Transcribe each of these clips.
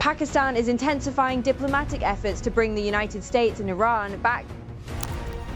Pakistan is intensifying diplomatic efforts to bring the United States and Iran back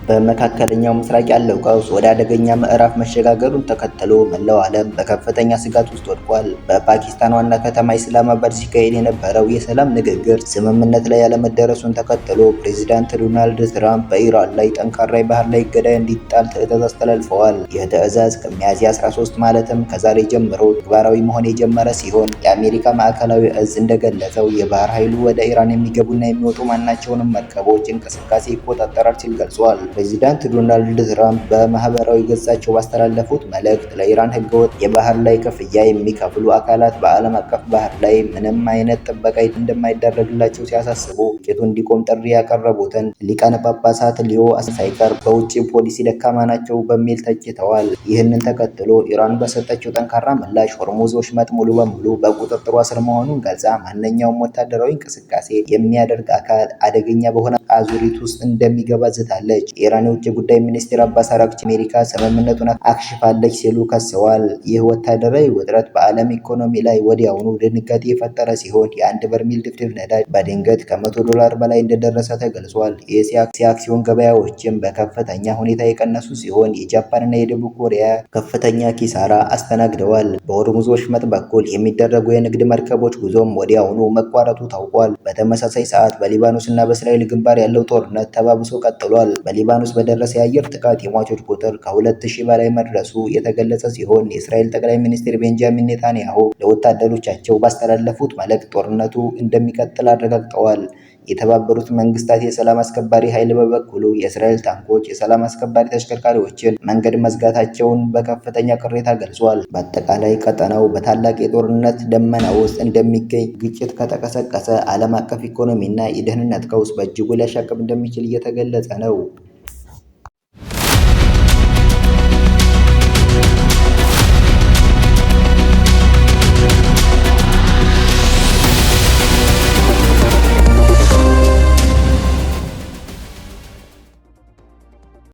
በመካከለኛው ምስራቅ ያለው ቀውስ ወደ አደገኛ ምዕራፍ መሸጋገሩን ተከትሎ መላው ዓለም በከፍተኛ ስጋት ውስጥ ወድቋል። በፓኪስታን ዋና ከተማ ኢስላማባድ ሲካሄድ የነበረው የሰላም ንግግር ስምምነት ላይ ያለመደረሱን ተከትሎ ፕሬዚዳንት ዶናልድ ትራምፕ በኢራን ላይ ጠንካራ የባህር ላይ እገዳ እንዲጣል ትዕዛዝ አስተላልፈዋል። ይህ ትዕዛዝ ከሚያዝያ 13 ማለትም ከዛሬ ጀምሮ ተግባራዊ መሆን የጀመረ ሲሆን፣ የአሜሪካ ማዕከላዊ እዝ እንደገለጸው የባህር ኃይሉ ወደ ኢራን የሚገቡና የሚወጡ ማናቸውንም መርከቦች እንቅስቃሴ ይቆጣጠራል ሲል ገልጿል። ፕሬዚዳንት ዶናልድ ትራምፕ በማህበራዊ ገጻቸው ባስተላለፉት መልእክት ለኢራን ህገወጥ የባህር ላይ ክፍያ የሚከፍሉ አካላት በዓለም አቀፍ ባህር ላይ ምንም አይነት ጥበቃ እንደማይደረግላቸው ሲያሳስቡ፣ ግጭቱ እንዲቆም ጥሪ ያቀረቡትን ሊቃነ ጳጳሳት ሊዮ ሳይቀር በውጭ ፖሊሲ ደካማ ናቸው በሚል ተችተዋል። ይህንን ተከትሎ ኢራን በሰጠችው ጠንካራ ምላሽ ሆርሙዝ ወሽመጥ ሙሉ በሙሉ በቁጥጥሯ ስር መሆኑን ገልጻ ማንኛውም ወታደራዊ እንቅስቃሴ የሚያደርግ አካል አደገኛ በሆነ አዙሪት ውስጥ እንደሚገባ ዝታለች። የኢራን የውጭ ጉዳይ ሚኒስትር አባስ አራግቺ አሜሪካ ስምምነቱን አክሽፋለች ሲሉ ከሰዋል። ይህ ወታደራዊ ውጥረት በዓለም ኢኮኖሚ ላይ ወዲያውኑ ድንጋጤ የፈጠረ ሲሆን፣ የአንድ በርሜል ድፍድፍ ነዳጅ በድንገት ከ100 ዶላር በላይ እንደደረሰ ተገልጿል። የእስያ አክሲዮን ገበያዎችም በከፍተኛ ሁኔታ የቀነሱ ሲሆን፣ የጃፓንና የደቡብ ኮሪያ ከፍተኛ ኪሳራ አስተናግደዋል። በሆርሙዝ ወሽመጥ በኩል የሚደረጉ የንግድ መርከቦች ጉዞም ወዲያውኑ መቋረጡ ታውቋል። በተመሳሳይ ሰዓት በሊባኖስ እና በእስራኤል ግንባር ያለው ጦርነት ተባብሶ ቀጥሏል። በሊባኖስ በደረሰ የአየር ጥቃት የሟቾች ቁጥር ከ2000 በላይ መድረሱ የተገለጸ ሲሆን፣ የእስራኤል ጠቅላይ ሚኒስትር ቤንጃሚን ኔታንያሁ ለወታደሮቻቸው ባስተላለፉት መልእክት ጦርነቱ እንደሚቀጥል አረጋግጠዋል። የተባበሩት መንግስታት የሰላም አስከባሪ ኃይል በበኩሉ የእስራኤል ታንኮች የሰላም አስከባሪ ተሽከርካሪዎችን መንገድ መዝጋታቸውን በከፍተኛ ቅሬታ ገልጿል። በአጠቃላይ ቀጠናው በታላቅ የጦርነት ደመና ውስጥ እንደሚገኝ፣ ግጭት ከተቀሰቀሰ ዓለም አቀፍ ኢኮኖሚና የደህንነት ቀውስ በእጅጉ ሊያሻቅብ እንደሚችል እየተገለጸ ነው።